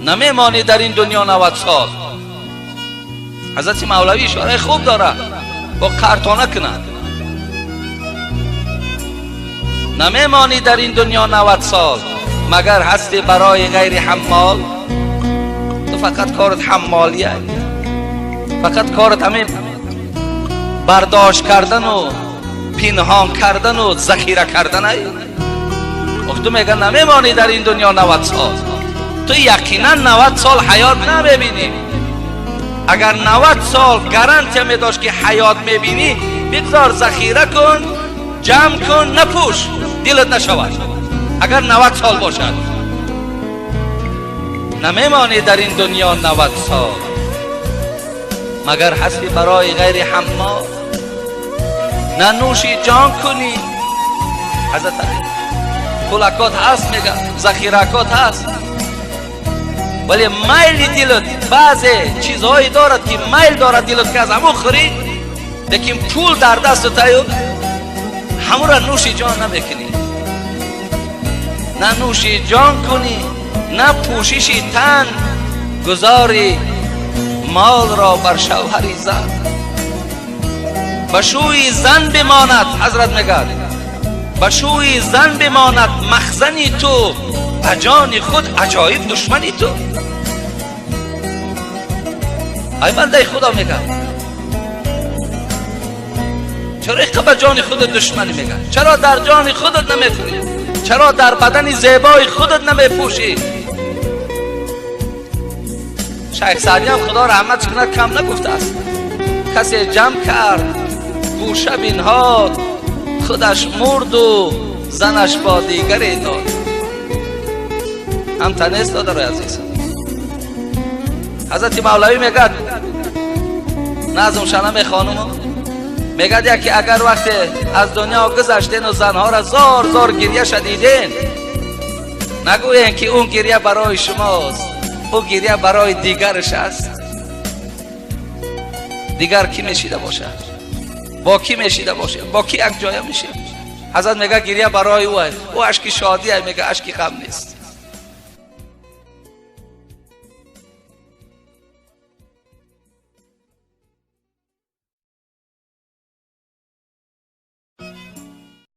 نمیمانی در این دنیا 90 سال. حضرت مولوی اشاره خوب داره، با قرطانه کنه. نمیمانی در این دنیا 90 سال، مگر هستی برای غیر حمال. تو فقط کارت حمالیه، فقط کارت همین برداشت کردن و پنهان کردن و ذخیره کردن. ای تو میگه نمیمانی در این دنیا 90 سال، تو یقینا 90 سال حیات نمیبینی. اگر 90 سال گارانتی میداشت که حیات میبینی، بگذار ذخیره کن، جمع کن، نپوش، دلت نشود. اگر 90 سال باشد، نمیمانی در این دنیا 90 سال، مگر هستی برای غیر حمال. نه نوشی جان کنی. حضرت علی پولکات هست، میگه ذخیرکات هست، ولی میل دلت بعضی چیزهایی دارد که میل دارد دلت که از همون خوری، لیکن پول در دست تایو همون را نوشی جان نمیکنی. نه نوشی جان کنی، نه پوششی تن، گذاری مال را بر شوهری زن. به شوی زن بماند، حضرت میگه به شوی زن بماند مخزنی تو، به جان خود عجایب دشمنی تو. ای بنده خدا میگه چرا اینقدر به جان خودت دشمنی میگه؟ چرا در جان خودت نمیخوری؟ چرا در بدن زیبای خودت نمیپوشی؟ شیخ سعدی هم خدا رحمتش کند کم نگفته است. کسی جمع کرد گوشه بینهاد، خودش مرد و زنش با دیگری داد. هم تنیست دادر عزیز. حضرت مولوی میگد نظم شنم خانم میگد یکی اگر وقت از دنیا گذشتین و زنها را زار زار گریه شدیدین، نگوین که اون گریه برای شماست، او گریه برای دیگرش است. دیگر کی میشیده باشه؟ با کی میشیده باشه؟ با کی یک جایه میشه؟ حضرت میگه گریه برای او، او اشک شادیه، میگه اشک غم نیست.